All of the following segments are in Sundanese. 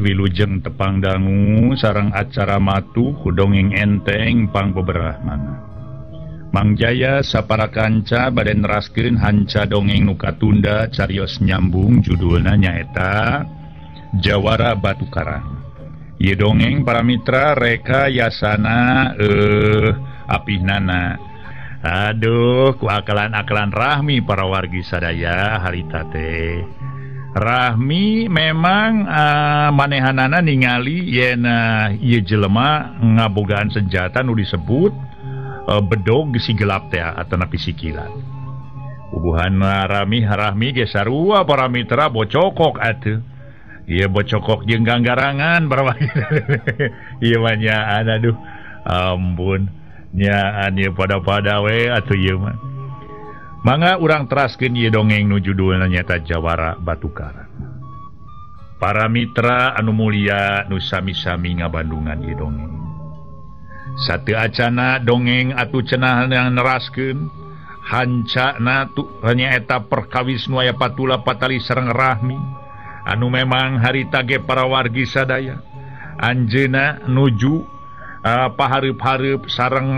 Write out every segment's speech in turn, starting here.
Wilujeng tepang dangu sareng acara matuh dongeng enteng pangbeberah mana. Mang Jaya sapara kanca bade neraskeun hanca dongeng nu katunda carios nyambung judulna nyaeta Jawara Batu Karang. Ieu dongeng para mitra reka yasana apihnana. Aduh, ku akalan-akalan Rahmi para wargi sadaya harita teh. Rahmi memang manehanana ningali yen ieu jelema ngabogaan senjata nu disebut bedog si gelap teh atanapi sikilan. Bubuhan Rahmi ge sarua para mitra bocokok atuh. Ieu bocokok jeung ganggarangan para wargi. Ieu mah nyaan aduh ampun nyaan ieu pada-pada we atuh ieu mah. Mangga urang teraskeun ieu dongeng nu judulna nyaeta Jawara Batu Karang. Para mitra anu mulia nu sami-sami ngabandungan ieu dongeng. Sateu acana dongeng atuh cenah neraskeun hancana nyaeta perkawis nu aya patula patali sareng Rahmi anu memang harita ge para wargi sadaya anjeunna nuju pahareup-hareup sareng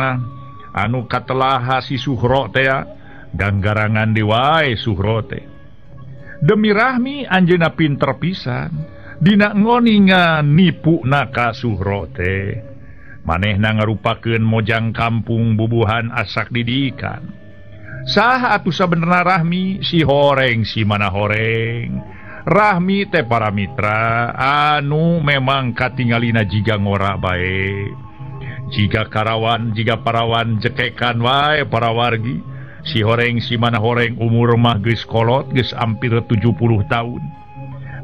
anu katelaha si Suhro teh ganggarangan dewae Suhro teh. Demi Rahmi anjeunna pinter pisan dina ngoninga nipu na ka Suhro teh. Manehna ngarupakeun mojang kampung bubuhan asak didikan. Saha atuh sabenerna Rahmi si horeng si mana horeng. Rahmi teh para mitra anu memang katingalina jiga ngora bae. Jiga karawan jiga parawan jekekan wae para wargi. Si horeng si mana horeng umur mah geus kolot geus hampir 70 tahun.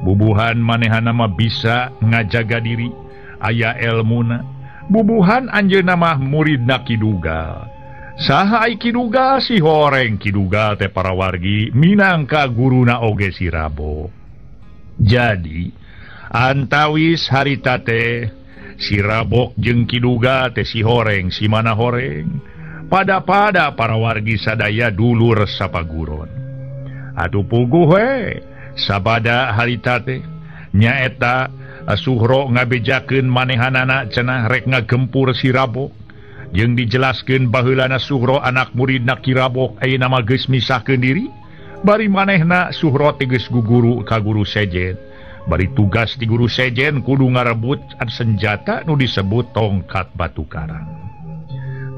Bubuhan manehana mah bisa ngajaga diri, aya elmuna. Bubuhan anjeunna mah muridna Ki Dugal. Saha ai Ki Dugal? Si horeng Ki Dugal teh para wargi minangka guruna oge si Rabo. Jadi antawis harita teh si Rabok jeung Ki Dugal teh si horeng si mana horeng. Pada-pada para wargi sadaya dulur sapaguron. Aduh puguh we sabada harita teh nyaeta Suhro ngabejakeun manehanana cenah rek ngagempur si Rabok. Jeung dijelaskeun baheulana Suhro anak muridna Ki Rabok ayeuna mah geus misahkeun diri. Bari manehna Suhro teh geus guguru ka guru sejen. Bari tugas di guru sejen kudu ngarebut senjata nu disebut tongkat batu karang.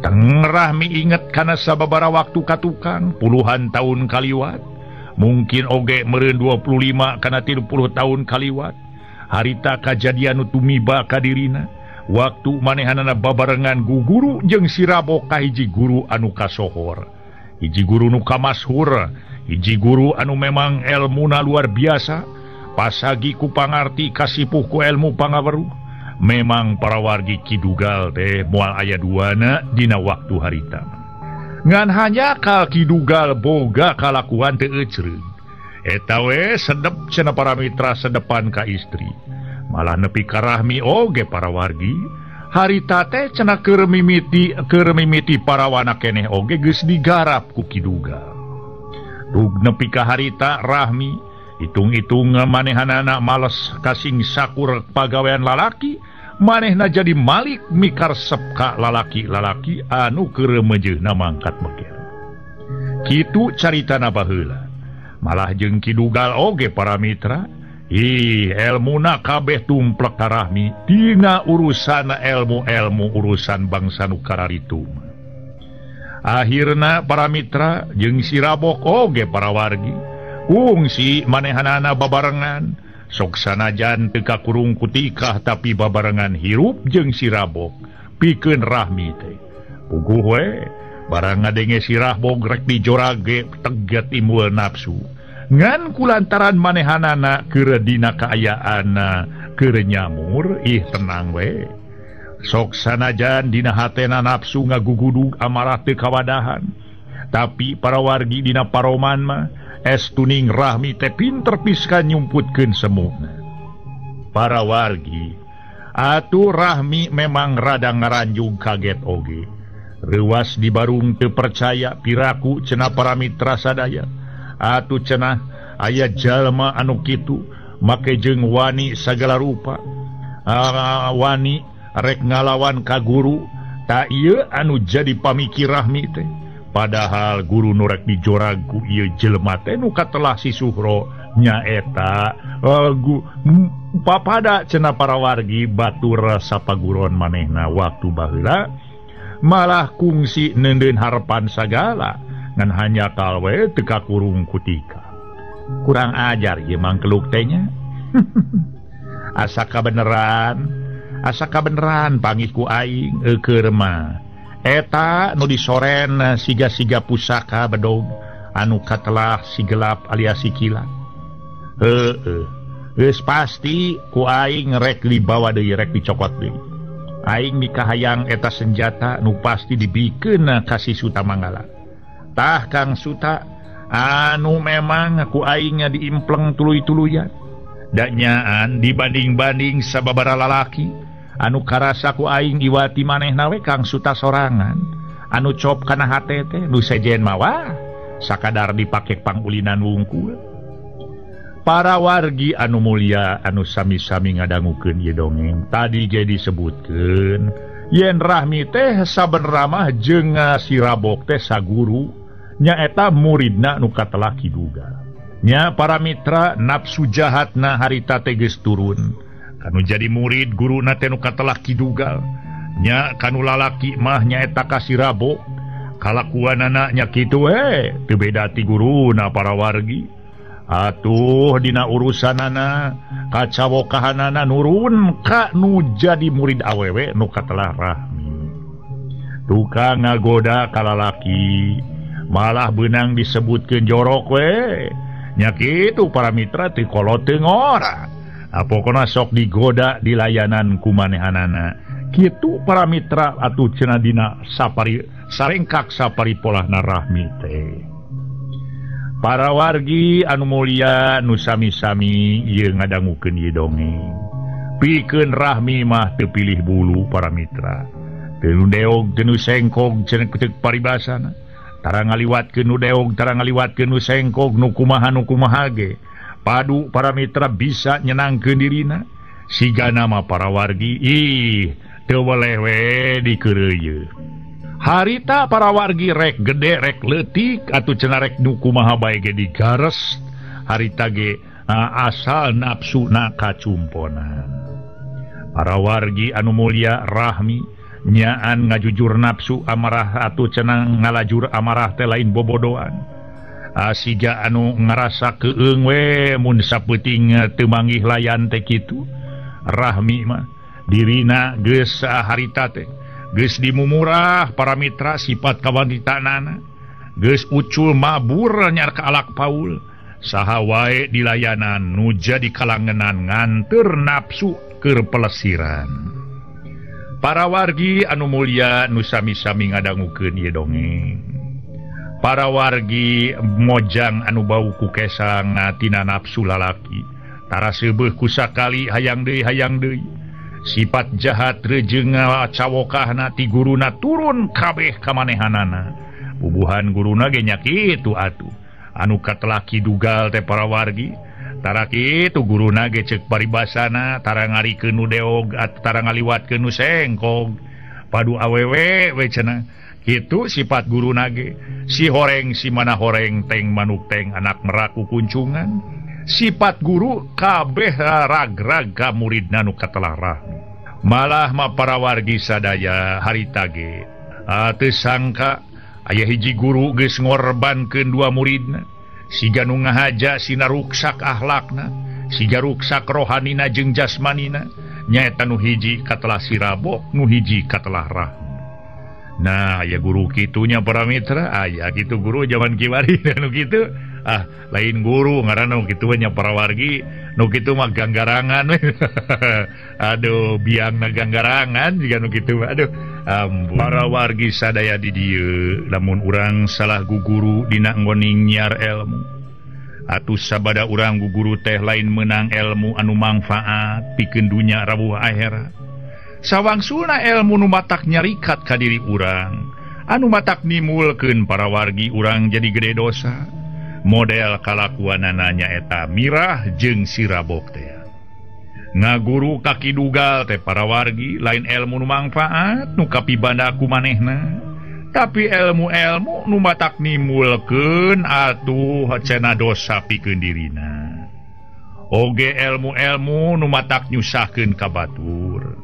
Teng Rahmi inget kana sababara waktu katukang puluhan tahun kaliwat. Mungkin oge meureun 25 kana 30 tahun kaliwat. Harita kajadian nu tumiba ka dirina. Waktu manehanana babarengan guguru jeung si Rabok ka hiji guru anu kasohor. Hiji guru nu kamashur, hiji guru anu memang elmuna luar biasa. Pasagi ku pangarti kasipuh ku elmu pangaweruh. Memang para wargi Ki Dugal teh moal aya duana dina waktu harita. Ngan hanya kal Ki Dugal boga kalakuan teu ecreug. Eta we sedep cenah para mitra sedepan ka istri. Malah nepi ka Rahmi oge para wargi. Harita teh cenah keur mimiti parawana keneh oge geus digarap ku Ki Dugal. Dug nepi ka harita Rahmi hitung-hitung manehanana males kasing sakur pagawean lalaki, manehna jadi malik mikarsep ka lalaki-lalaki anu keur meujeuhna mangkat meker. Kitu caritana baheula. Malah jeung Ki Dugal oge para mitra, ih elmuna kabeh tumplek ka Rahmi dina urusan elmu-elmu urusan bangsa nu kararitu. Akhirna para mitra jeung si Rabok oge para wargi kungsi manehanana babarengan sok sanajan teu kakurung kutikah tapi babarengan hirup jeung si Rabok pikeun Rahmi teh. Puguh we barang ngadenge si Rabok rek dijorage teget timbul nafsu. Ngan kulantaran manehanana keur dina kaayaanna keur nyamur ih tenang we. Sok sanajan dina hatena nafsu ngagugudug amarah teu kawadahan. Tapi para wargi dina paroman mah es tuning Rahmi teh pinter piskan nyumputkeun semuna. Para wargi atuh Rahmi memang rada ngaranjung kaget oge. Reuas di barung teu percaya piraku cenah para mitra sadaya. Atuh cenah aya jalma anu kitu Make jeung wani sagala rupa. Wani rek ngalawan ka guru. Tak ieu anu jadi pamikir Rahmi teh. Padahal guru nu rek dijorag ku ieu jelema teh nu katelah si Suhro nyaeta papada cenah para wargi batur sapaguron manehna waktu baheula malah kungsi neundeun harepan sagala ngan hanya kalwe teu kakurung kutika. Kurang ajar ieu mangkeluk teh nya. Asa kabeneran pangih ku aing eukeur mah. Eta nu disoren siga-siga pusaka bedog anu katelah si gelap alias si kilat. Heueuh. Geus pasti ku aing rek dibawa deui rek dicokot deui. Aing mikahayang eta senjata nu pasti dibikeun ka si Suta Manggala. Tah Kang Suta anu memang ku aing diimpleng tuluy-tuluyan. Da nyaan dibanding-banding sababaraha lalaki anu karasa ku aing iwati manehna we Kang Suta sorangan anu cop kana hate teh nu sejen mah wah sakadar dipake pangulinan wungkul. Para wargi anu mulia anu sami-sami ngadangukeun ieu dongeng tadi ge disebutkeun yen Rahmi teh saben ramah jeung si Rabok teh saguru nyaeta muridna nu katelah Ki Dugal. Nya para mitra nafsu jahatna harita teh geus turun kanu jadi murid guruna teh nu katelah Ki Dugal. Nya kanu lalaki mah nyaeta ka si Rabok kalakuanana nya kitu we teu beda ti guruna para wargi. Atuh dina urusanana kacawokahanana nurun ka nu jadi murid awewe nu katelah Rahmi. Tukang ngagoda ka lalaki malah beunang disebutkeun jorok we. Nya kitu para mitra teu kolot teu ngora. Pokona sok digoda di layanan ku manehanana. Kitu para mitra atuh cenah dina sapari sarengkak sapari polahna Rahmi teh. Para wargi anu mulia nu sami-sami ieu ngadangukeun ieu dongeng. Pikeun Rahmi mah teu pilih bulu para mitra. Teu nu deog teu nu sengkog cenah ceuk paribasana. Tara ngaliwatkeun nu deog tara ngaliwatkeun nu sengkog nu kumaha ge. Padu para mitra bisa nyenangkeun dirina. Sigana mah para wargi ih teu weleh we dikeureuyeun. Harita para wargi rek gede rek leutik atuh cenah rek nu kumaha bae ge digares. Harita ge asal nafsuna kacumponan. Para wargi anu mulia Rahmi nyaan ngajujur nafsu amarah atuh cenah ngalajur amarah teh lain bobodoan. Siga anu ngarasa keung we mun sapeuting teu manggih layan teh kitu. Rahmi mah dirina geus harita teh geus dimumurah para mitra sifat kawanitanana geus ucul mabur nyar ka alak paul saha wae dilayanan nu jadi kalangenan nganteur nafsu keur pelesiran. Para wargi anu mulia nu sami-sami ngadangukeun ieu dongeng. Para wargi mojang anu bau ku kesang tina nafsu lalaki tara seubeuh ku sakali hayang deui hayang deui. Sifat jahat rejeung cawokahna ti guruna turun kabeh ka manehanana. Bubuhan guruna ge nya kitu atuh. Anu katelah Ki Dugal teh para wargi tara kitu guruna ge ceuk paribasana tara ngarikeun nu deog atuh tara ngaliwatkeun nu sengkog. Padu awewe we cenah. Kitu sifat guruna ge. Si horeng si mana horeng teng manuk teng anak meraku kuncungan. Sifat guru kabeh ragrag ka muridna nu katelah Rahmi. Malah mah para wargi sadaya harita ge teu sangka aya hiji guru geus ngorbankeun dua muridna. Siga nu ngahaja sina ruksak akhlakna, siga ruksak rohanina jeung jasmanina. Nyaeta nu hiji katelah si Rabok, nu hiji katelah Rahmi. Nah, aya guru kitunya para mitra, aya kitu guru zaman kiwari nu kitu. Ah, lain guru ngaranna kitu nya para wargi, nu kitu mah ganggarangan. Aduh, biangna ganggarangan jiga nu kitu. Aduh, ampun. Para wargi sadaya di dieu, lamun urang salah guguru dina nggoning nyiar ilmu. Atuh sabada urang guguru teh lain meunang ilmu anu mangfaat pikeun dunya rawuh akhirat. Sawangsulna ilmu nu matak nyarikat ka diri urang, anu matak nimulkeun para wargi urang jadi gede dosa. Model kalakuanana nyaeta Mirah jeung si Rabok teh. Ngaguru kaki dugal teh para wargi lain ilmu nu mangfaat nu kapibanda ku manehna, tapi ilmu-ilmu nu matak nimbulkeun atuh cenah dosa pikeun dirina. Oge ilmu-ilmu nu matak nyusahkeun ka batur.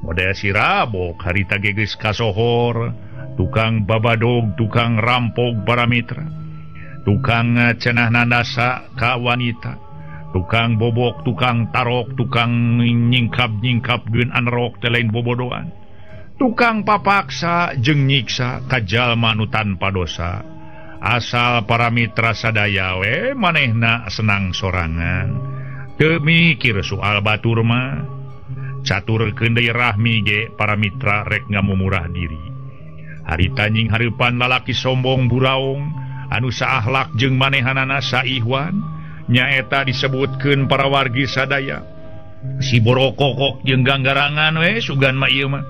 Model si Rabok harita ge geus kasohor, tukang babadog, tukang rampok para mitra, tukang cenah nandasa ka wanita, tukang bobok, tukang tarok, tukang nyingkap-nyingkap geun anrok teh lain bobodoan, tukang papaksa jeung nyiksa ka jalma nu tanpa dosa. Asal para mitra sadaya we manehna senang sorangan, teu mikir soal batur mah. Caturkeun deui Rahmi ge para mitra rek ngamumurah diri. Harita nying hareupan lalaki sombong buraong anu saahlak jeung manehanana saihwan, nyaeta disebutkeun para wargi sadaya si borokokok jeung ganggarangan we sugan mah ieu mah.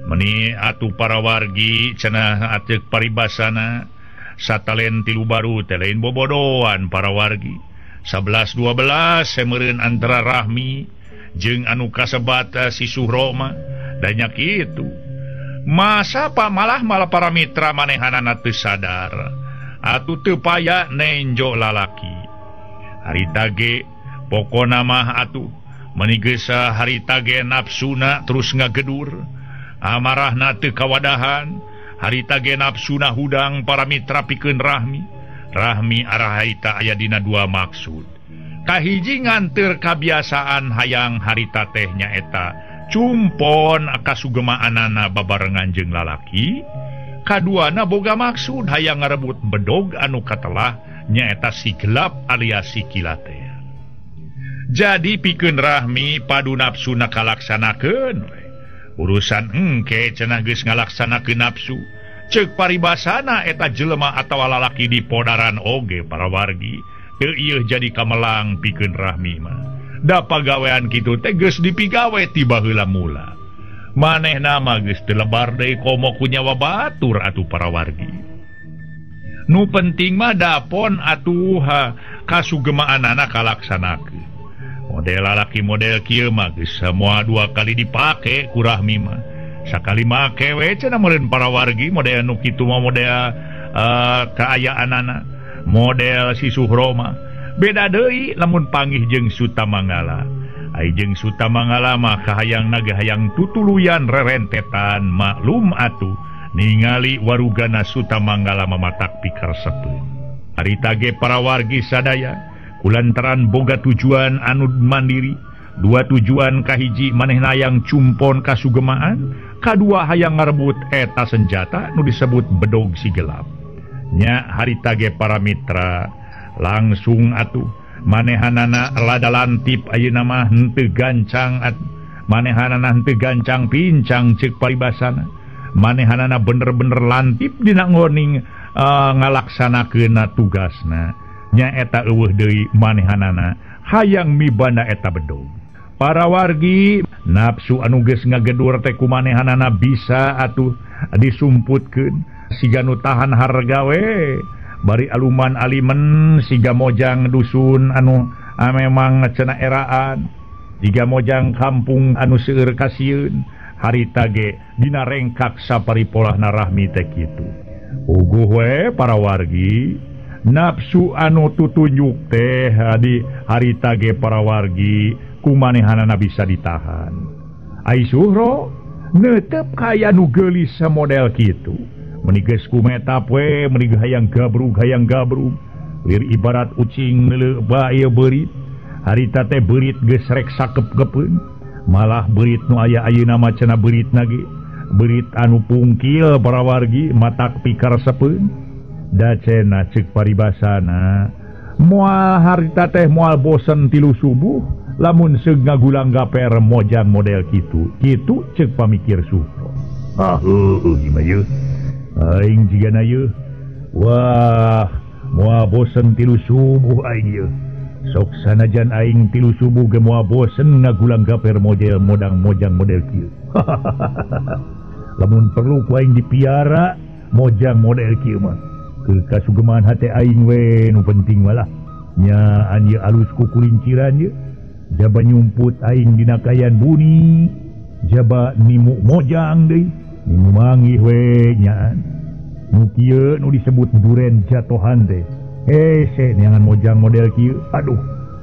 Meni atuh para wargi cenah ateuk paribasana satalen tilu baru teh lain bobodoan para wargi. 11 12 semeureun antara Rahmi jeung anu kasebat si Suhro mah da nya kitu. Masa pa malah malah para mitra manehanana teu sadar atuh teu paya nenjo lalaki. Harita ge pokona mah atuh meuni geus harita ge nafsuna terus ngagedur, amarahna teu kawadahan. Harita ge nafsuna hudang para mitra pikeun Rahmi. Rahmi arah harita aya dina dua maksud. Kahiji nganteur kabiasaan hayang harita teh nyaeta cumpon kasugemaanana babarengan jeung lalaki. Kaduana boga maksud hayang ngarebut bedog anu katelah nyaeta si gelap alias si kilate. Jadi pikeun Rahmi padu nafsuna kalaksanakeun we. Urusan engke cenah geus ngalaksanakeun nafsu. Ceuk paribasana eta jelema atawa lalaki di podaran oge para wargi teu ieu jadi kamelang pikeun Rahmi mah. Da pagawean kitu teh geus dipigawe ti baheula mula. Manehna mah geus teu lebar deui komo ku nyawa batur atuh para wargi. Nu penting mah dapon atuh kasugemaanana kalaksanakeun. Model lalaki model kieu mah geus semua dua kali dipake ku Rahmi mah. Sakali make we cenah meureun para wargi model nu kitu mah model kaayaanana, model si Suhro mah. Beda deui lamun panggih jeung Sutamangala. Ai jeung Sutamangala mah kahayang naga hayang tutuluyan rerentetan maklum atuh ningali warugana Sutamangala mamatak pikaresepeun. Harita ge para wargi sadaya kulantaran boga tujuan anu mandiri, dua tujuan kahiji manehna hayang cumpon kasugemaan, kadua hayang ngarebut eta senjata nu disebut bedog si gelap. Nya harita ge para mitra langsung atuh manehanana lada lantip ayeuna mah henteu gancang atuh, manehanana henteu gancang pincang ceuk paribasana, manehanana bener-bener lantip dina ngoning ngalaksanakeunna tugasna. Nyaeta eueuh deui manehanana hayang mibanda eta bedog. Para wargi nafsu anu geus ngagedur teh ku manehanana bisa atuh disumputkeun siga nu tahan harga we bari aluman alimen siga mojang dusun anu memang cenah eraan, siga mojang kampung anu seueur kasieun. Harita ge dina rengkak saparipolahna Rahmi teh kitu. Uguh we para wargi nafsu anu tutunjuk teh di harita ge para wargi kumanehanana bisa ditahan. Ai Suhro neuteup kaya nu geulis samodel kitu. Meuni geus kumetap we meuni hayang gabrug hayang gabrug. Lir ibarat ucing neuleuh bae beurit. Harita teh beurit geus rek sakep-kepeun. Malah beurit nu aya ayeuna mah cenah beuritna ge beurit anu pungkil para wargi matak pikaresepeun. Da cenah ceuk paribasana moal harita teh moal bosen tilu subuh lamun seug ngagulang gaper mojang model kitu. Kitu ceuk pamikir Suhro. Ah heueuh ieu mah yeuh. Aing jigana yeuh. Wah, moal bosen tilu subuh aing yeuh. Sok sanajan aing tilu subuh ge moal bosen ngagulang gaper model modang mojang model kieu. Lamun perlu ku aing dipiara mojang model kieu mah. Keur kasugeman hate aing we nu penting malah nyaan ieu alus ku kulinciran ieu jaba nyumput aing dina kayan buni jaba nimu mojang deui nimu manggih we nyaan nu kieu nu disebut duren jatohan teh hese neangan mojang model kieu aduh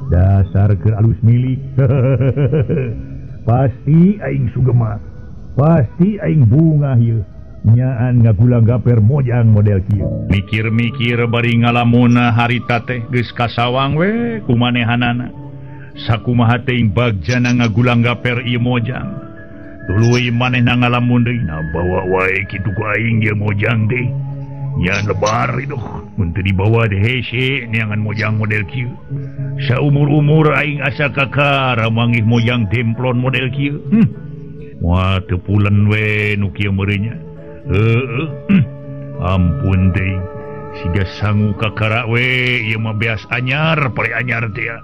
dasar keur alus milik. Pasti aing sugema, pasti aing bungah ieu nyaan ngagulang gaper mojang model kieu. Mikir-mikir bari ngalamuna harita teh geus kasawang we kumanehanana. Sakumaha teuing bagjana ngagulang gaper ieu mojang. Tuluy manehna ngalamun deui, nah bawa wae kitu ku aing ieu mojang teh. Nyaan lebar itu mun teu dibawa teh hese neangan mojang model kieu. Saumur-umur aing asa kakara manggih mojang demplon model kieu. Wah teu pulen we nu kieu meureunnya. Heeh. Ampun teh siga sangu kakara we ieu mah beas anyar pale anyar teh.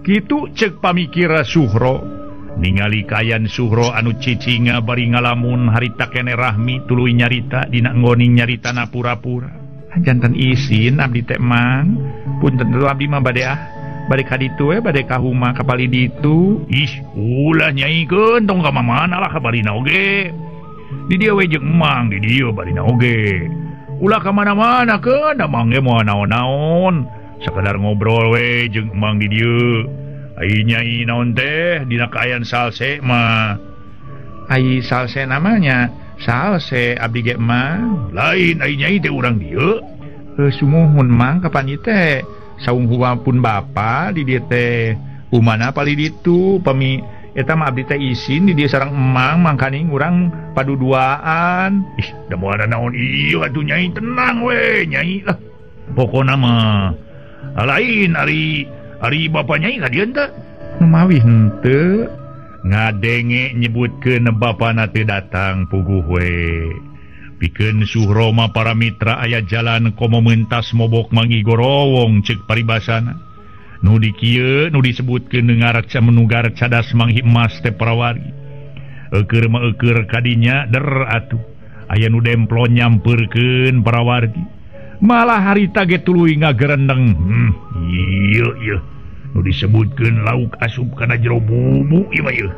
Kitu ceuk pamikira Suhro. Ningali kayan Suhro anu cicinga bari ngalamun harita kene Rahmi tuluy nyarita dina nggoning nyaritana pura-pura. Janten isin abdi teh Mang. Punten dulu abdi mah bade ah. Bade ka ditu we bade ka huma ka pali ditu. Ih, ulah nyaikeun tong ka mamana lah ka balina oge. Di dieu we jeung Mang di dieu balina oge. Ulah ka mana-mana keun da Mang ge moal naon-naon. Sakadar ngobrol we jeung Mang di dieu. Ai nyai naon teh dina kaayaan salse mah. Ai salse namanya salse abdi ge Mang. Lain ai nyai teh urang dieu. Heuh sumuhun Mang kapan ieu teh saung pun bapa di dieu teh. Umana pali ditu pami eta mah abdi teh isin di dieu sareng emang mangkaning urang paduduaan. Ih, da moal naon ieu atuh nyai tenang we nyai lah. Pokona mah lain ari ari bapa nyai ka dieu teh. Numawi henteu ngadenge nyebutkeun bapana teu datang puguh we. Pikeun Suhro mah para mitra aya jalan komo mentas mobok mangi gorowong ceuk paribasana. Nu di kieu nu disebutkeun ngarak menugar cadas manghi emas teh parawari. Eueur mah eueur kadinya der atuh. Aya nu demplon nyampeurkeun parawargi. Malah harita ge tuluy ngagerendeng. Ieu ieu nu disebutkeun lauk asup kana jero bubu ieu mah ieu.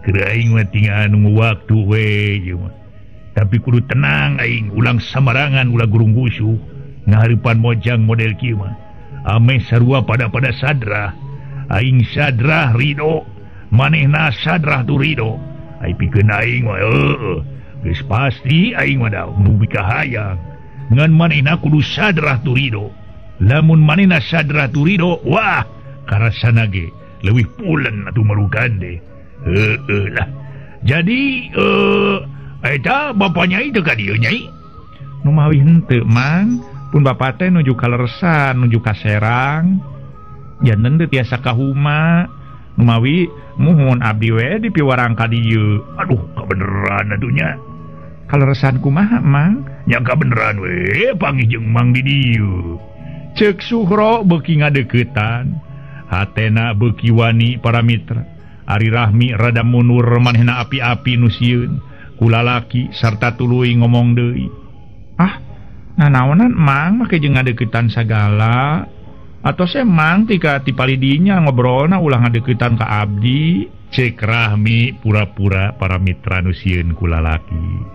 Keur aing mah tinggal nunggu waktu we ieu mah. Tapi kudu tenang aing ulang samarangan ulah gurung gusuh ngahareupan mojang model kieu mah. Ameh sarua pada-pada sadrah. Aing sadrah ridho, manehna sadrah tu ridho. Ai pikeun aing mah heueuh. Geus pasti aing mah da nu mikahayang. Ngan manehna kudu sadrah tu ridho. Lamun manehna sadrah tu ridho, wah karasana ge leuwih pulen atuh marukan deh. Heeh lah. Jadi eta bapa nyai teu ka dieu nyai? Numawi henteu Mang, pun bapa teh nuju kaleresan, nuju ka Serang. Janten teu tiasa ka huma. Numawi muhun abdi we dipiwarang ka dieu. Aduh, kabeneran atuh nya. Kaleresan kumaha Mang? Nya kabeneran we panggih jeung Mang di dieu. Ceuk Suhro beuki ngadeuketan. Hatena beuki wani para mitra. Ari Rahmi rada mundur manehna api-api nu sieun kulalaki sarta tuluy ngomong deui. Ah, nanaonan Mang make jeung ngadeuketan sagala. Atos emang tika ti palidinya ngobrolna ulah ngadeuketan ka abdi. Cek Rahmi pura-pura para mitra nu sieun kulalaki.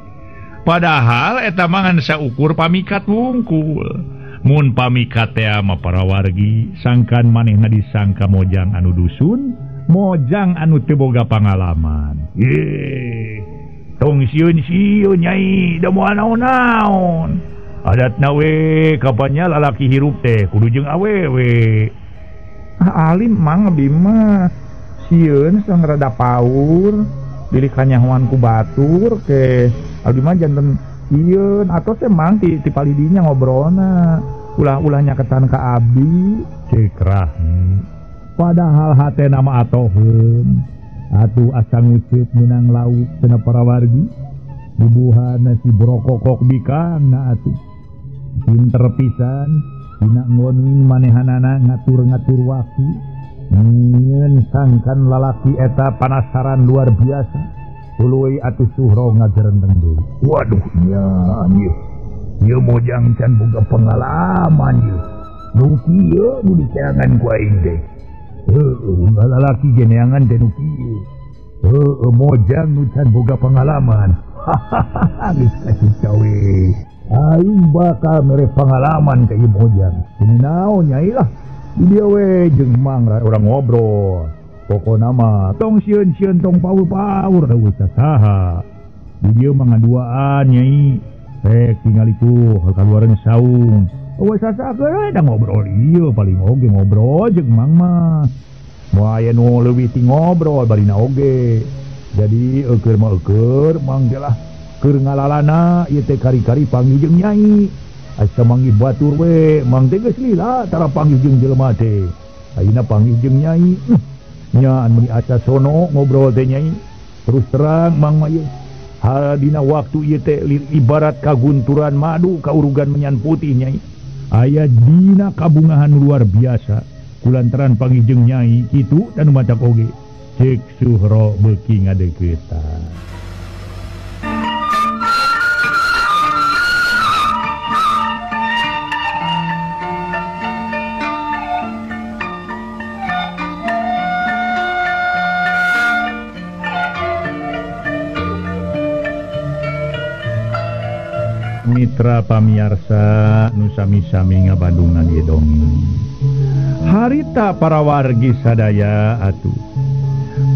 Padahal eta mah ngan saukur pamikat wungkul. Mun pamikat teh mah para wargi sangkan manehna disangka mojang anu dusun, mojang anu teu boga pangalaman. Ye, tong sieun-sieun nyai da moal naon-naon. Adatna we kapannya lalaki hirup teh kudu jeung awewe. Ah, alim Mang abdi mah sieun sang rada paur, bilih kanyahoan ku batur ke abdi mah janten sieun atos emang ti palidinya ngobrolna ulah-ulah nyaketan ka abdi. Ceuk Rahmi. Padahal hatena mah atoheun. Atuh asa nguceut meunang lauk cenah para wargi. Bubuhan si brokokok bikangna atuh. Pinter pisan dina ngoni manehanana ngatur-ngatur waktu. Nyieun sangkan lalaki eta panasaran luar biasa. Tuluy atuh Suhro ngagerendeng deui. Waduh nya ieu. Ieu mojang can boga pengalaman ieu. Nu kieu nu diceangan ku aing teh. Heueuh lalaki ge neangan teh nu kieu. Heueuh mojang nu can boga pengalaman. Hahaha geus kacau we. Aing bakal mere pengalaman ka ieu mojang. Ini naon nyai lah. Di dieu we jeung mang urang ngobrol. Pokona mah tong sieun-sieun tong paur-paur da geus saha. Di dieu mah ngaduaan nyai. Rek tingali tuh kaluaran saung. Eueuh sasakeun da ngobrol ieu paling oge ngobrol jeung mang mah. Moal aya nu leuwih ti ngobrol barina oge. Jadi eueur mah eueur mang teh lah keur ngalalana ieu teh kari-kari panggih jeung nyai. Asa manggih batur we, mang teh geus lila tara panggih jeung jelema teh. Ayeuna panggih jeung nyai. Nya anu meuni asa sono ngobrol teh nyai. Terus terang mang mah ieu hal dina waktu ieu teh ibarat kagunturan madu kaurugan menyan putih nyai. Aya dina kabungahan luar biasa kulantaran panggih jeung nyai kitu dan matak oge. Cek Suhro beuki ngadeuketan. Mitra pamiarsa nu sami-sami ngabandungan ieu dongeng. Harita para wargi sadaya atuh.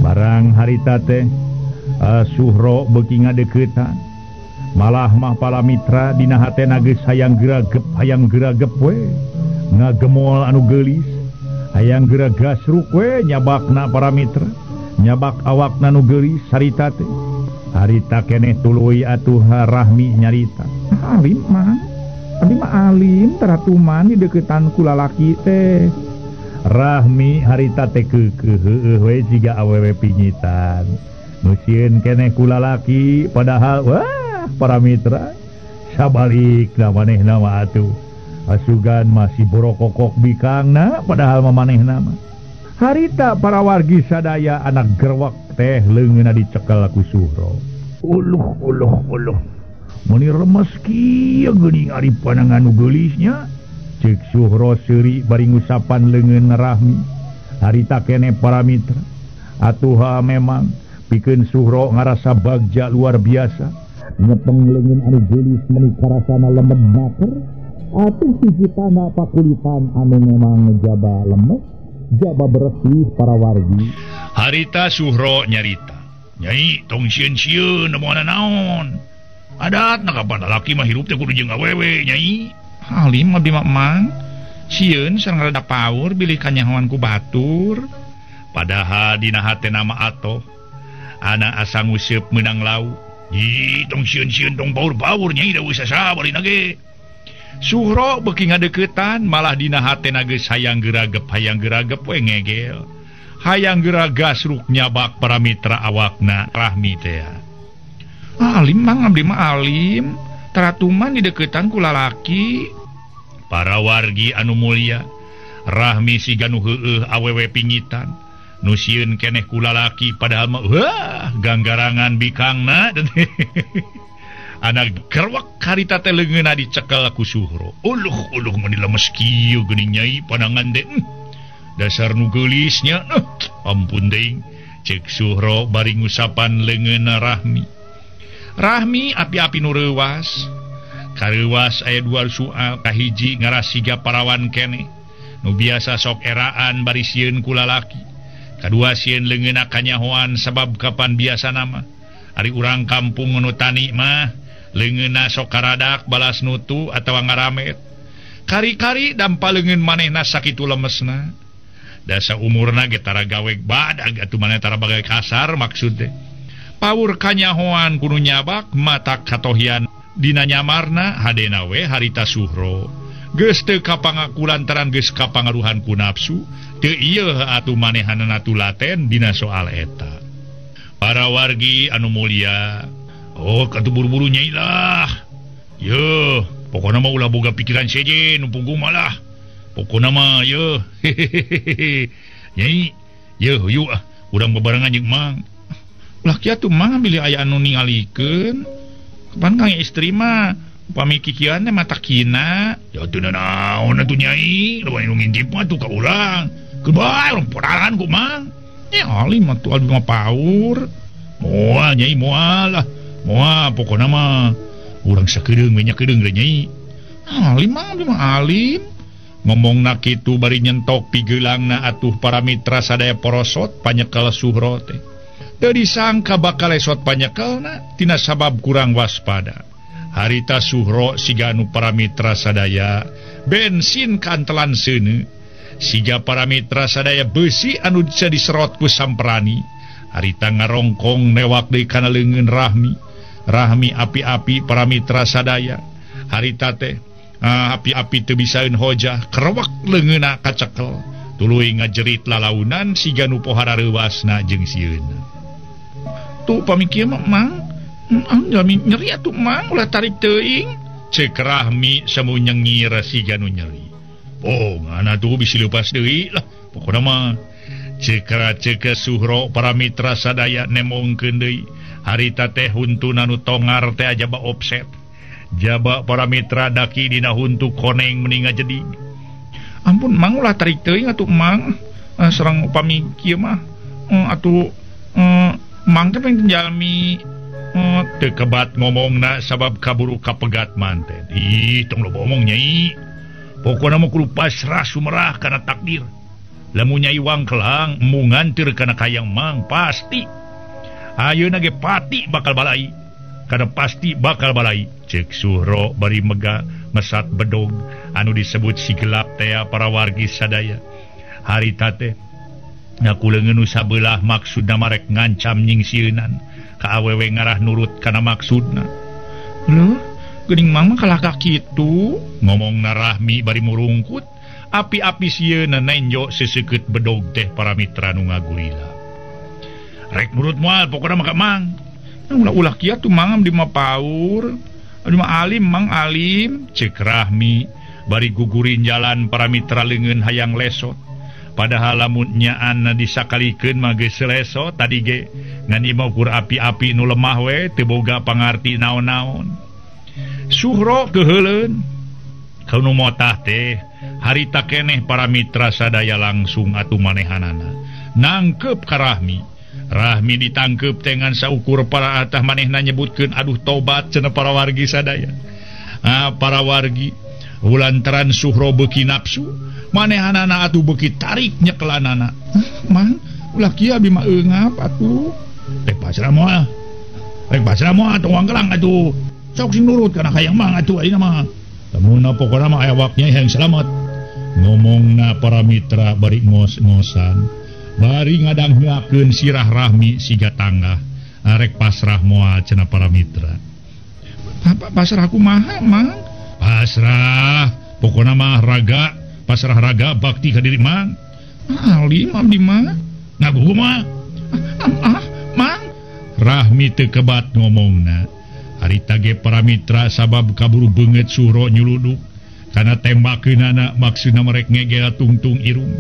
Barang harita teh Suhro beuki ngadeuketan. Malah mah pala mitra dina hatena geus hayang geragep we. Ngagemol anu geulis, hayang geura gasruk we nyabakna para mitra. Nyabak awakna nu geulis harita teh. Harita keneh tuluy atuh Rahmi nyarita. Alim mah, abdi mah alim teratuman di deketan ku lalaki teh. Rahmi harita teh keukeuh heueuh we jiga awewe pingitan. Nu sieun keneh ku lalaki padahal wah para mitra sabalikna manehna mah atuh. Asugan masih borokokok bikangna padahal mah manehna mah. Harita para wargi sadaya anak gerwak teh leungeunna dicekel ku Suhro. Uluh uluh uluh. Meuni remes kieu geuning ari panangan nu geulisnya. Ceuk Suhro seuri bari ngusapan leungeun Rahmi. Harita keneh para mitra. Atuha memang pikeun Suhro ngarasa bagja luar biasa. Nyepeng leungeun anu geulis meuni karasana lemed baker. Atuh sisitana pakulitan anu memang jaba lemes, jaba bersih para wargi. Harita Suhro nyarita. Nyai tong sieun-sieun nemuana naon. Adat na kapan lalaki mah hirup teh kudu jeung awewe nyai. Alim abdi mah mang. Sieun sareng rada paur bilih kanyahoan ku batur. Padahal dina hatena mah atoh. Ana asa nguseup meunang lau. Ih tong sieun-sieun tong paur-paur nyai da geus saha barina ge. Suhro beuki ngadeuketan malah dina hatena geus hayang geragep we ngegel. Hayang geura gasruk nyabak para mitra awakna Rahmi teh. Alim mang abdi mah alim, teratuman di deketan ku lalaki. Para wargi anu mulia, Rahmi siga nu heueuh awewe pingitan, nu sieun keneh ku lalaki padahal mah wah ganggarangan bikangna. Anak gerwak harita teh leungeunna dicekel ku Suhro. Uluh uluh meuni lemes kieu geuning nyai panangan teh. Dasar nu geulisnya. Ampun deing. Ceuk Suhro bari ngusapan leungeunna Rahmi. Rahmi api-api nu reuwas. Kareuwas aya dua soal, kahiji ngarasiga parawan keneh. Nu biasa sok eraan bari sieun ku lalaki. Kadua sieun leungeunna kanyahoan sabab kapan biasa nama. Ari urang kampung nu tani mah leungeunna sok karadak balas nutu atawa ngaramet. Kari-kari dampa leungeun manehna sakitu lemesna. Dasa umurna ge tara gawe badag atuh manehna tara bagai kasar maksud teh. Paur kanyahoan kudu nyabak mata katohian dina nyamarna hadena we harita Suhro. Geus teu kapangaku lantaran geus kapangaruhan ku nafsu, teu ieu atuh manehanana tulaten dina soal eta. Para wargi anu mulia, oh katuh buru-buru nyai lah. Yeuh, pokona mah ulah boga pikiran sejen nu punggung malah. Pokona mah yeuh. Nyai, yeuh yuk ah, urang bebarengan jeung mang. Ulah kieu atuh mang bilih aya anu ningalikeun. Kapan kang istri mah Upami kikieuan teh mata kina. Ya teu naon atuh Nyai, lamun nu ngintip mah atuh ka urang. Kebae urang poraran ku Mang. Ya alim atuh abdi mah paur. Moal Nyai moal lah. Moal pokona mah urang sakedeung we nya kedeung we Nyai. Alim mah abdi mah alim. Ngomongna kitu bari nyentok pigeulangna atuh para mitra sadaya porosot panyekel Suhro teh. Teu disangka bakal lesot panyekelna tina sabab kurang waspada. Harita Suhro siga nu para mitra sadaya bensin kantelan seuneu. Siga para mitra sadaya beusi anu bisa diserot ku samprani. Harita ngarongkong newak deui kana leungeun Rahmi. Rahmi api-api para mitra sadaya. Harita teh api-api teu bisaeun hojah kerewek leungeunna kacekel tuluy ngajerit lalaunan siga nu pohara reuasna jeung sieunna. Tuh pami kieu mah Mang, jalmi nyeri atuh Mang, ulah tarik teuing. Ceuk Rahmi semu nyengir siga nu nyeri. Oh, ngana tuh bisi leupas deui lah pokona mah. Cekra ceke Suhro para mitra sadaya nemongkeun deui. Harita teh huntuna nu tongar teh ajaba offset. Jaba para mitra daki dina huntu koneng meni ngajedi. Ampun Mang, ulah tarik teuing atuh Mang. Serang upami kieu mah atuh Mang teh pengen jalmi teu kebat ngomongna sabab kaburu kapegat manten. Ih, tong loba omong Nyai. Pokona mah kudu pasrah sumerah kana takdir. Lamun Nyai wangkelang embung nganteur kana kayang Mang pasti. Ayeuna ge pati bakal balai. Karena pasti bakal balai. Cek Suhro bari mega mesat bedog anu disebut si gelap tea para wargi sadaya. Harita teh ngaku leungeun nu sabelah maksudna marek ngancam nyingsieunan ka awewe ngarah nurut kana maksudna. Leuh, geuning Mang mah kalah ka kitu. Ngomongna Rahmi bari murungkut, api-api sieuna nenjo seseukeut bedog teh para mitra nu ngagurila. Rek nurut moal pokona mah ka Mang. Ulah-ulah kieu tuh Mang, abdi mah paur. Abdi mah alim Mang, alim. Ceuk Rahmi bari gugurin jalan para mitra leungeun hayang lesot. Padahal lamun nyaanna disakalikeun mah geus lesot tadi ge ngan ieu mah ukur api-api nu lemah we teu boga pangarti naon-naon. Suhro keuheuleun ka nu motah teh harita keneh para mitra sadaya langsung atuh manehanana nangkep ka Rahmi. Rahmi ditangkep dengan saukur para atah manehna nyebutkeun aduh tobat cenah para wargi sadaya. Para wargi ulantaran Suhro beuki nafsu manehanana atuh beuki tarik nyekelanana. Mang, ulah kieu abi mah eungap atuh. Rek pasrah moal. Rek pasrah moal tong wangkelang atuh. Sok sing nurut kana hayang Mang atuh ayeuna mah. Lamun pokona mah aya waknya hayang selamat. Ngomongna para mitra bari ngos-ngosan. Bari ngadangheakeun sirah Rahmi siga tanggah. Arek pasrah moal cenah para mitra. Pasrah kumaha Mang? Pasrah pokona mah raga, pasrah raga bakti ka diri Mang. Alim abdi mah. Ngagugu mah. Mang. Rahmi teu kebat ngomongna. Harita ge para mitra sabab kaburu beungeut Suhro nyuluduk. Kana tembakeunana maksudna merek ngegel tungtung irung.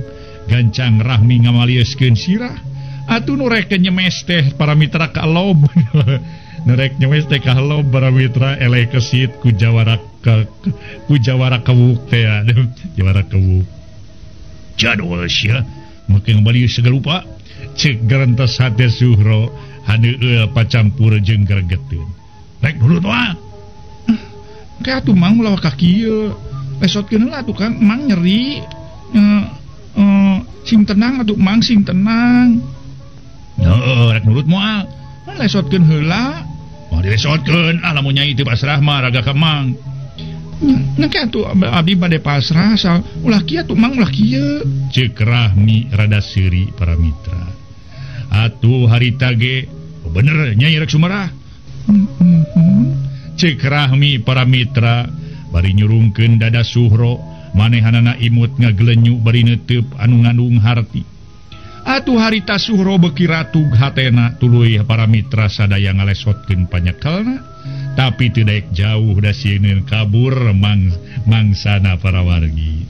Gancang Rahmi ngamalieuskeun sirah atuh nu rek nyemes teh para mitra ka lob. Nu rek nyemes teh ka lob para mitra eleh kesit ku jawara ku jawara kewuk teh jawara kewuk. Jadol sia make ngabalius segala rupa. Ceuk gerentes hate Suhro haneueul pacampur jeung gregeteun. Rek nurut mah. Ke atuh Mang ulah ka kieu. Lesotkeun heula atuh Kang, Mang nyeri. Sing tenang atuh Mang, sing tenang. Heeh, rek nurut moal. Lesotkeun heula. Moal dilesotkeun ah lamun nyai teu pasrah mah raga ka Mang. Nya ke atuh abdi bade pasrah asal ulah kieu atuh Mang, ulah kieu. Ceuk Rahmi rada seuri para mitra. Atuh harita ge bener nyai rek sumerah. Ceuk Rahmi para mitra bari nyurungkeun dada Suhro. Manehanana imut ngagelenyu bari neuteup anu ngandung harti. Atuh harita Suhro beuki ratug hatena tuluy para mitra sadaya ngalesotkeun panyekelna. Tapi teu daek jauh da sieun kabur mangsana para wargi.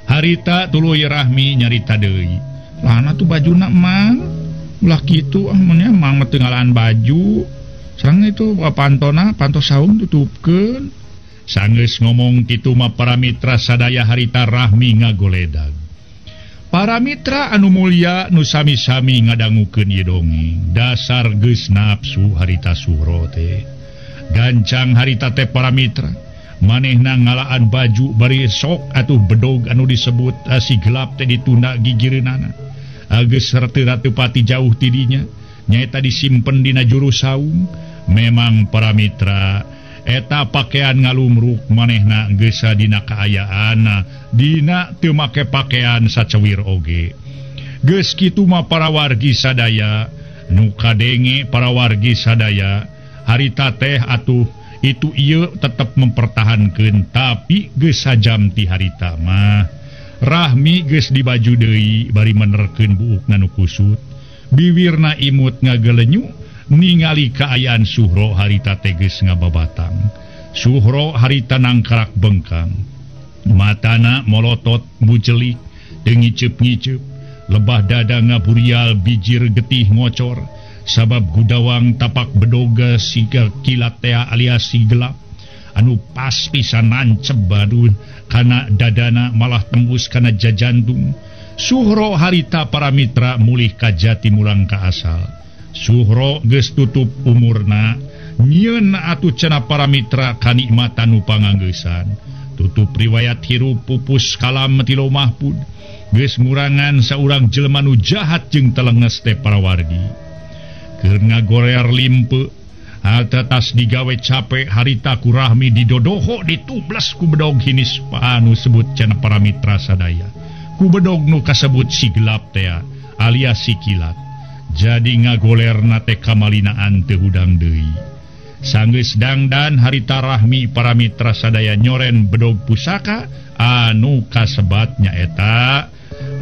Harita tuluy Rahmi nyarita deui. Lana tuh bajuna Mang. Ulah kitu ah mun Mang mah teu ngalaan baju. Sareng itu pantona panto saung tutupkeun. Sanggeus ngomong kitu mah para mitra sadaya harita Rahmi ngagoledag. Para mitra anu mulia nu sami-sami ngadangukeun ieu dongeng. Dasar geus nafsu harita Suhro teh. Gancang harita teh para mitra. Manehna ngalaan baju bari sok atuh bedog anu disebut si gelap teh ditunda gigireunana. Geus teu pati jauh tidinya, nyaeta disimpen dina juru saung. Memang para mitra eta pakaian ngalumruk manehna geus dina kaayaan dina teu make pakaian sacewir oge. Geus kitu mah para wargi sadaya nu kadenge para wargi sadaya harita teh atuh itu ieu tetep mempertahankeun tapi geus sajam ti harita mah. Rahmi geus dibaju deui bari menerkeun buukna nu kusut, biwirna imut ngagelenyu ningali kaayaan Suhro harita teh geus ngababatang. Suhro harita nangkarak bengkang, matana molotot mujelik teu ngiceup-ngiceup, lebah dada ngaburial bijir getih ngocor sabab gudawang tapak bedoga siga kilat tea alias si gelap anu pas pisan nancep badu kana dadana malah tembus kana jajantung. Suhro harita para mitra mulih ka jati mulang ka asal. Suhro geus tutup umurna nyieun atuh cenah para mitra kanikmatan nu panganggeusan. Tutup riwayat hirup pupus kalam ti Mahpud geus ngurangan saurang jelema nu jahat jeung telenges teh para wargi. Keur ngagoler limpe atas digawe capek harita ku Rahmi didodoho ditubles ku bedog hinis anu sebut cenah para mitra sadaya. Ku bedog nu kasebut si gelap teh alias si kilat. Jadi ngagolerna teh kamalinaan teu hudang deui. Sanggeus dangdan harita Rahmi para mitra sadaya nyoren bedog pusaka anu kasebat nyaeta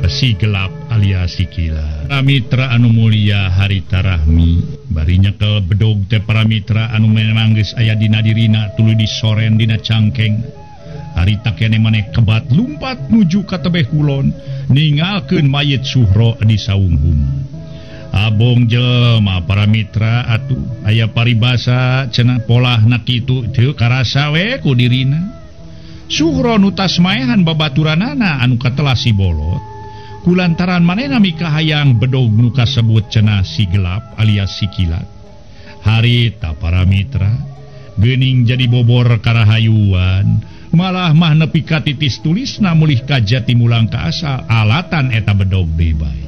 si gelap alias si kilat. Para mitra anu mulia harita Rahmi bari nyekel bedog teh para mitra anu memang geus aya dina dirina tuluy disoren dina cangkeng. Harita kene maneh kebat lumpat nuju ka tebeh kulon ningalkeun mayit Suhro di saung huma. Abong jelema para mitra atuh aya paribasa cenah polahna kitu teu karasa we ku dirina. Suhro nu tas maehan babaturanana anu katelah si bolot kulantaran manehna mikahayang bedog nu kasebut cenah si gelap alias si kilat. Harita para mitra geuning jadi bobor karahayuan malah mah nepi ka titis tulisna mulih ka jati mulang ka asal alatan eta bedog deui bae.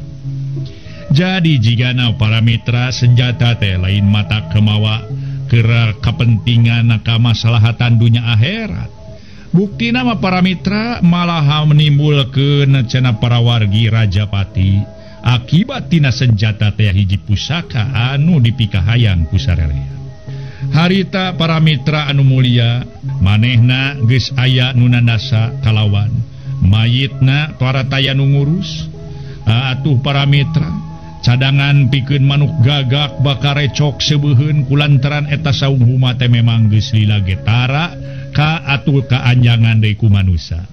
Jadi jigana para mitra senjata teh lain mata kemawa kera kepentingan ka maslahatan dunya akhirat. Bukti nama para mitra malah menimbulkeun cenah para wargi Rajapati akibat tina senjata teh hiji pusaka anu dipikahayang ku sararea. Harita para mitra anu mulia manehna geus aya nu nandasa kalawan mayitna para taya nu ngurus. Atuh para mitra cadangan pikeun manuk gagak bakal recok sebeuheun kulantaran eta saung huma teh memang geus lila getara ka atuh kaanjangan deui ku manusa.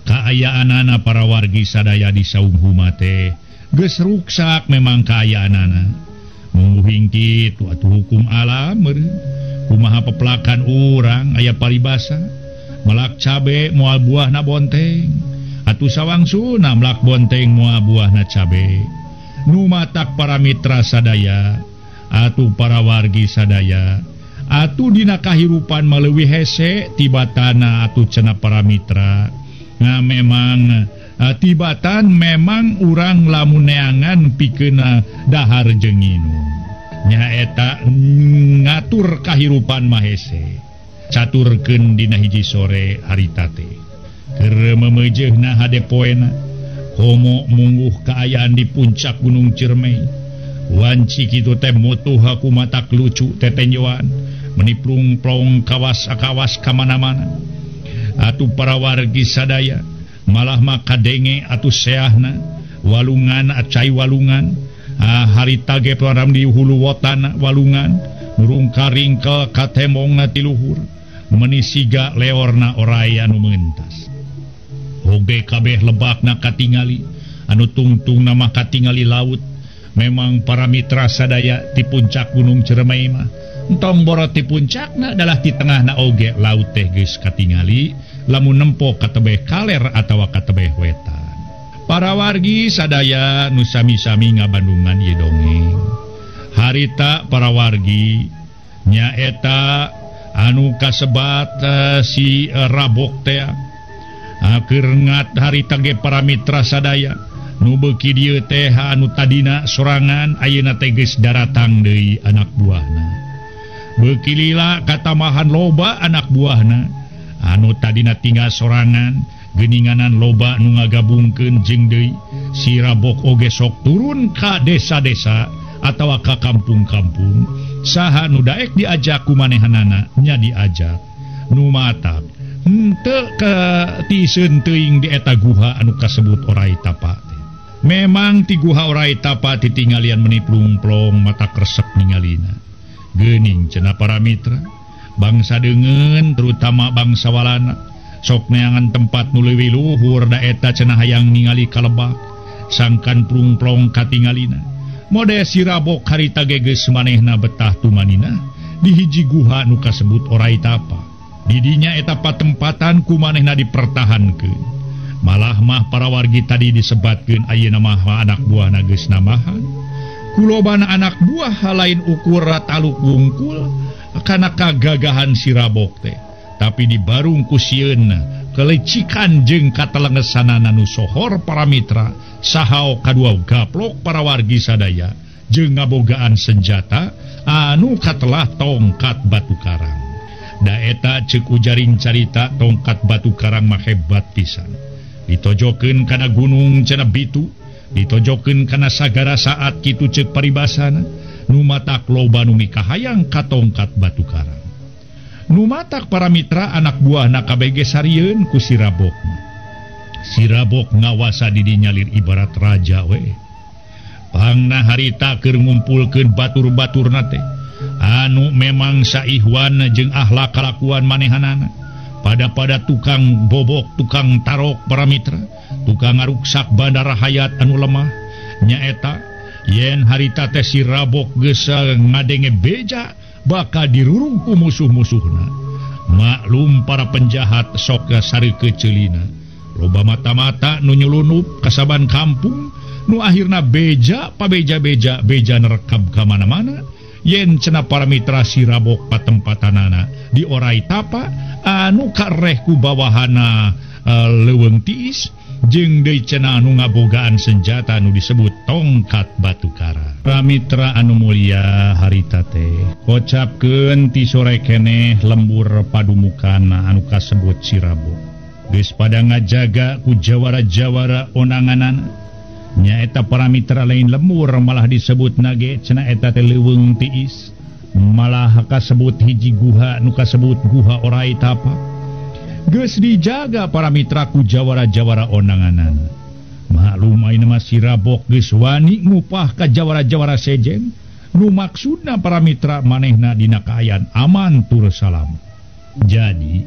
Kaayaanana para wargi sadaya di saung huma teh geus ruksak memang kaayaanana. Mungguhing kitu atuh hukum alam meureun. Kumaha pepelakan urang aya paribasa melak cabe moal buahna bonteng atuh sawangsuna melak bonteng moal buahna cabe. Nu matak para mitra sadaya atuh para wargi sadaya atuh dina kahirupan maleuwih hese tibatana atuh cenah para mitra. Nah memang tibatan memang urang lamun neangan pikeun dahar jeung nginum nyaeta ngatur kahirupan mah hese. Caturkeun dina hiji sore harita teh keur memeujeuhna hade poena komo mungguh kaayaan di puncak Gunung Ciremai. Wanci kitu teh mutuh aku matak lucu tetenjoan meniplung-plong kawas-kawas kamana-mana. Atuh para wargi sadaya malah maka denge atuh seahna walungan acai walungan. Harita ge param di hulu wotan walungan nurungka ringkel ka temongna ti luhur menisiga leorna orai anu mentas. Oge kabeh lebakna katingali anu tungtungna mah katingali laut Memang para mitra sadaya di puncak Gunung Ciremai mah entong borot di puncakna adalah di tengahna oge laut teh geus katingali lamun nempo ka tebeh kaler atawa ka tebeh wetan. Para wargi sadaya nu sami-sami ngabandungan ieu dongeng. Harita para wargi nyaeta anu kasebat si Rabok teh keur ngat harita ge para mitra sadaya nu beuki dieu teh anu tadina sorangan ayeuna teh geus daratang deui anak buahna. Beuki lila katamahan loba anak buahna anu tadina tinggal sorangan geuninganan loba nu ngagabungkeun jeung deui si Rabok oge sok turun ka desa-desa atawa ka kampung-kampung. Saha nu daek diajak ku manehanana nya diajak. Nu matak henteu katiseun teuing di eta guha anu kasebut Orai Tapa. Memang ti guha Orai Tapa titinggalian meni plung-plong mata kresep ningalina. Geuning cenah para mitra, bangsa deungeun terutama bangsa Walana sok neangan tempat nu leuwih luhur da eta cenah hayang ningali kalebak sangkan plung-plong katingalina. Mode si Rabok harita ge geus manehna betah tumanina di hiji guha nu kasebut Orai Tapa. Didinya eta patempatan ku manehna dipertahankeun. Malah mah para wargi tadi disebatkeun ayeuna mah anak buahna geus nambahan. Kulobana anak buah lain ukur taluk wungkul kana kagagahan si Rabok teh, tapi dibarung ku sieun kelecikan jeung katelengesanana nu sohor para mitra sahao kadua gaplok para wargi sadaya jeung ngabogaan senjata anu katelah tongkat batu karang. Da eta ceuk ujaring carita tongkat batu karang mah hebat pisan. Ditojokeun kana gunung cenah bitu, ditojokeun kana sagara saat kitu ceuk paribasana, nu matak loba nu mikahayang ka tongkat batu karang. Nu matak para mitra anak buahna kabeh ge sarieun ku si Rabok. Si Rabok ngawasa di dinya lir ibarat raja we. Pangna harita keur ngumpulkeun batur-baturna teh anu memang saihwan jeung akhlak kalakuan manehanana. Pada-pada tukang bobok, tukang tarok para mitra, tukang ngaruksak bandara hayat anu lemah. Nyaeta yen harita teh si Rabok geus ngadenge beja bakal dirurung ku musuh-musuhna. Maklum para penjahat sok sareukeut ceulina. Loba mata-mata nu nyulunup kasaban kampung nu akhirna beja pabeja-beja beja nerekab ka mana-mana. Yen cenah para mitra si Rabok patempatanana di Orai Tapa anu kareh ku bawahana leuweung tiis jeung deui cenah anu ngabogaan senjata anu disebut tongkat batu karang. Para mitra anu mulia harita teh kocapkeun ti sore keneh lembur padumukana anu kasebut si Rabok. Geus pada ngajaga ku jawara-jawara onanganana. Nyaeta para mitra lain lembur malah disebut nage cenah eta teh leuweung tiis, malah kasebut hiji guha nu kasebut guha Orai Tapa. Geus dijaga para mitra ku jawara-jawara onanganana. Maklum ayeuna mah si Rabok geus wani ngupah ka jawara-jawara sejen nu maksudna para mitra manehna dina kaayaan aman tur salam. Jadi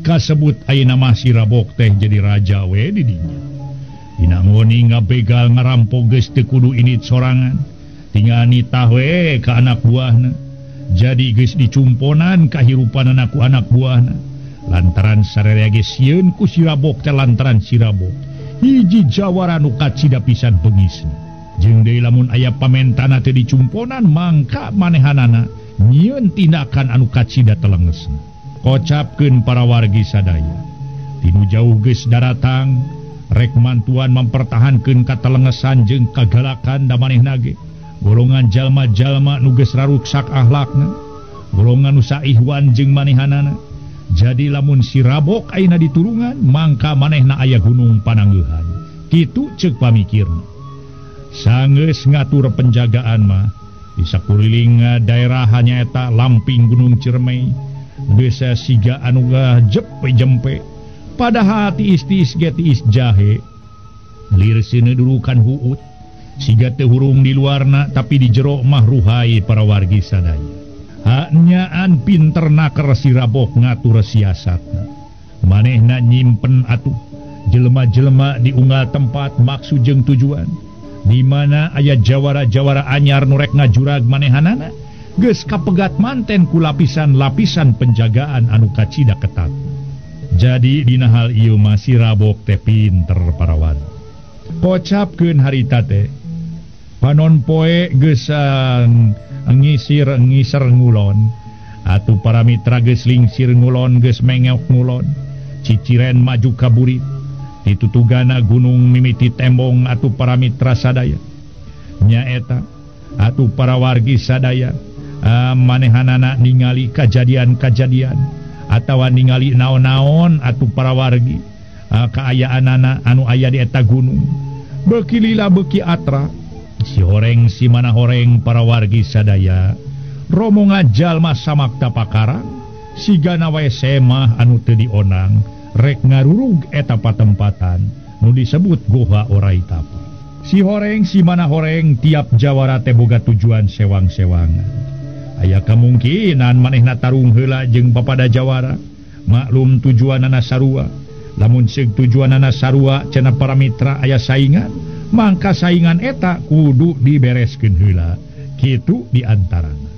kasebut ayeuna mah si Rabok teh jadi raja we di dinya. Dina ngoni ngabegal ngarampok geus teu kudu init sorangan, tinggal nitah we ka anak buahna. Jadi geus dicumponan kahirupanana ku anak buahna. Lantaran sararea ge sieun ku si Rabok teh lantaran si Rabok hiji jawara nu kacida pisan bengisna. Jeung deui lamun aya pamentana teh dicumponan mangka manehanana nyieun tindakan anu kacida telengesna. Kocapkeun para wargi sadaya tinu jauh geus daratang rek mantuan mempertahankeun katelengesan jeung kagalakan da manehna ge golongan jalma-jalma nu geus raruksak akhlakna, golongan nu saihwan jeung manehanana. Jadi lamun si Rabok ayeuna diturungan mangka manehna aya gunung panangeuhan. Kitu ceuk pamikirna. Sanggeus ngatur penjagaan mah di sakuliling daerah nyaeta lamping Gunung Ciremai desa siga anu jepe-jempe. Padahal tiis-tiis ge tiis jahe lir sieun durukan huut siga teu hurung di luarna tapi di jero mah ruhai para wargi sadaya. Hanyaan pinter naker si Rabok ngatur siasatna. Manehna nyimpen atuh jelema-jelema di unggal tempat maksud jeung tujuan. Di mana aya jawara-jawara anyar nu rek ngajurag manehanana geus kapegat manten ku lapisan-lapisan penjagaan anu kacida ketat. Jadi dina hal ieu mah si Rabok teh pinter parawan. Kocapkeun harita teh panon poe geus ngisir ngiser ngulon atuh para mitra geus lingsir ngulon geus mengeok ngulon ciciren maju ka burit ditutugana gunung mimiti tembong atuh para mitra sadaya nyaeta atuh para wargi sadaya manehanana ningali kajadian-kajadian atawa ningali naon-naon atuh para wargi kaayaanana anu aya di eta gunung beuki lila beuki atra si horeng si mana horeng para wargi sadaya romongan jalma samakta pakarang sigana wae semah anu teu dionang rek ngarurug eta patempatan nu disebut Goha Orai Tapa. Si horeng si mana horeng tiap jawara teh boga tujuan sewang-sewangan. Aya kemungkinan manehna tarung heula jeung papada jawara, maklum tujuanana sarua. Lamun seug tujuanana sarua cenah para mitra aya saingan, mangka saingan eta kudu dibereskeun heula. Kitu di antarana.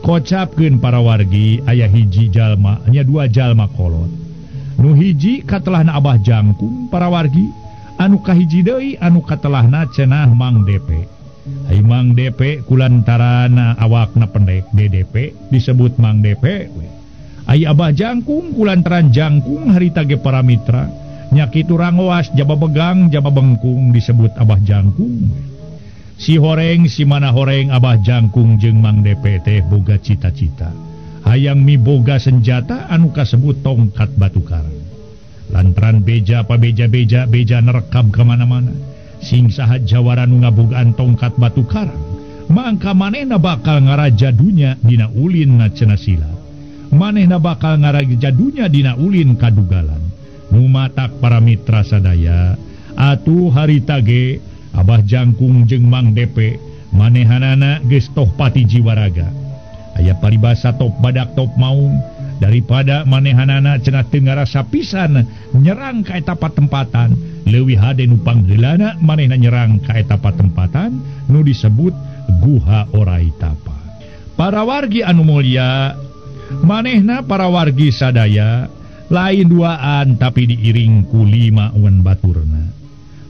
Kocapkeun para wargi aya hiji jalma nya dua jalma kolot. Nu hiji katelahna Abah Jangkung para wargi, anu kahiji deui anu katelahna cenah Mang DP. Ai Mang DP kulantaran awakna pendek DDP disebut Mang DP we. Ai Abah Jangkung kulantaran jangkung harita ge para mitra nya kitu rangoas jaba begang jaba bengkung disebut Abah Jangkung we. Si horeng si mana horeng Abah Jangkung jeung Mang DP teh boga cita-cita hayang miboga senjata anu kasebut tongkat batu karang. Lantaran beja pa beja-beja beja nerekam kemana-mana sing saha jawara nu ngabogaan tongkat batu karang mangka manehna bakal ngaraja dunya dina ulin na cenah silat, manehna bakal ngaraja dunya dina ulin kadugalan. Nu matak para mitra sadaya atuh harita ge Abah Jangkung jeung Mang DP manehanana geus toh pati jiwaraga. Aya paribasa top badak top maung daripada manehanana cenah teu ngarasa pisan nyerang ka eta patempatan leuwih hade nu pangheulana manehna nyerang ka eta patempatan nu disebut Guha Orai Tapa. Para wargi anu mulia, manehna para wargi sadaya lain duaan tapi diiring ku lima wan baturna.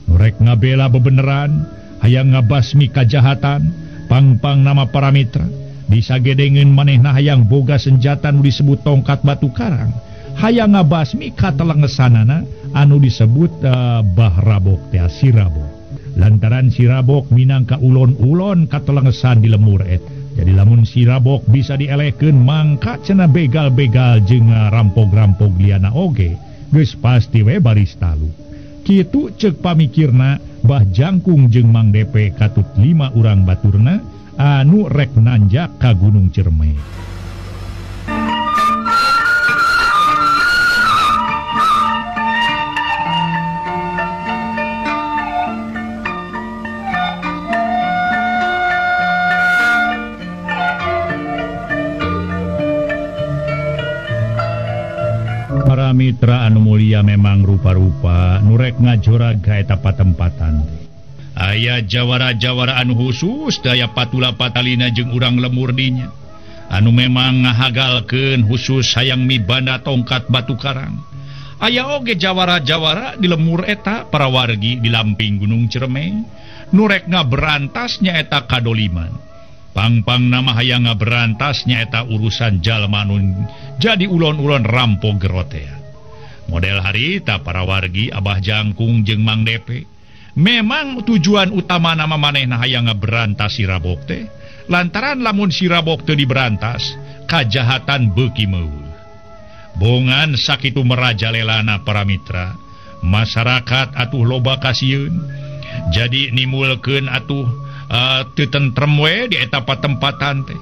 Nu rek ngabela bebeneran hayang ngabasmi kajahatan pangpang nama para mitra disagedengeun manehna hayang boga senjata nu disebut tongkat batu karang hayang ngabasmi katelengesanana anu disebut Bah Rabok teh si Rabok. Lantaran si Rabok minangka ulon-ulon katelengesan di lemur et. Jadi lamun si Rabok bisa dielehkeun mangka cenah begal-begal jeung rampog-rampog liana oge geus pasti we baris talu. Kitu ceuk pamikirna Bah Jangkung jeung Mang DP katut lima urang baturna anu rek nanjak ka Gunung Ciremai. Para mitra anu mulia memang rupa-rupa nu rek ngajorag ka eta patempatan. Aya jawara-jawara anu khusus daya patula patalina jeung urang lemur dinya anu memang ngahagalkeun khusus hayang mibanda tongkat batu karang. Aya oge jawara-jawara di lemur eta para wargi di lamping Gunung Ciremai nu rek ngaberantas nyaeta kadoliman. Pangpang nama hayang ngaberantas nyaeta urusan jalma nu jadi ulon-ulon rampog gerotea. Model harita para wargi Abah Jangkung jeung Mang DP memang tujuan utama nama manehna hayang ngaberantas si Rabok teh lantaran lamun si Rabok teu diberantas kajahatan beuki meuweuh. Bongan sakitu merajalelana para mitra masyarakat atuh loba kasieun jadi nimulkeun atuh teu tentrem we di eta patempatan teh.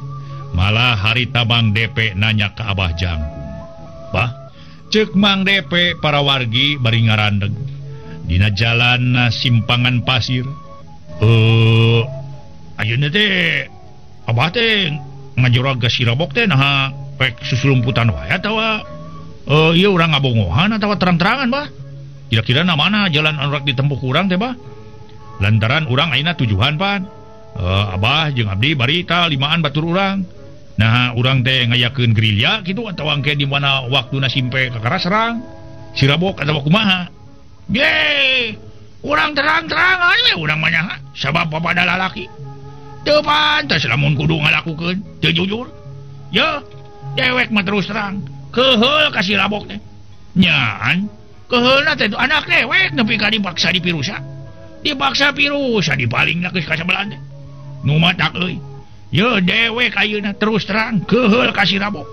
Malah harita Mang DP nanya ka Abah Jangkung. Bah, ceuk Mang DP para wargi bari ngarandeg dina jalan simpangan pasir. Ayeuna teh Abah teh ngajorag ka si Rabok teh naha rek susulumputan wae atawa ieu urang ngabongohan atawa terang-terangan bah. Kira-kira na mana jalan anu rek ditempuh ku urang teh bah? Lantaran urang ayeuna tujuhan pan. Abah jeung abdi barita limaan batur urang. Nah, urang teh ngayakeun gerilya kitu atawa engke di mana waktuna simpe kakara serang. Si Rabok atawa kumaha. Ye, urang terang-terang aya urang mah nyaha sabab papada lalaki. Teu pantes lamun kudu ngalakukeun, teu jujur. Ye, dewek mah terus terang. Keheul ka si Rabok teh. Nyaan, keheulna teh anak dewek nepi ka dipaksa dipirusa. Dipaksa pirusa dipalingna geus ka sabelah teh. Nu matak euy. Ye dewek ayeuna terus terang keheul ka si Rabok.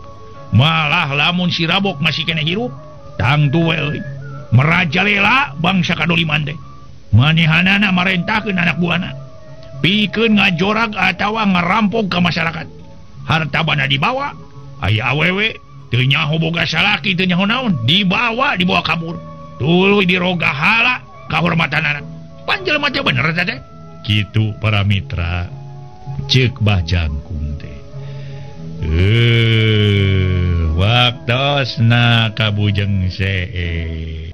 Malah lamun si Rabok masih keneh hirup, tangtu we euy. Merajalela bangsa kadoliman teh. Manehanana marentahkeun anak buahna. Pikeun ngajorag atawa ngarampok ka masyarakat. Harta bana dibawa, aya awewe teu nyaho boga salaki teu nyaho naon, dibawa dibawa kabur. Tuluy dirogahala kahormatanana. Pan jelema teh bener teh. Kitu para mitra. Ceuk Bah Jangkung teh. Waktosna kabujeng see.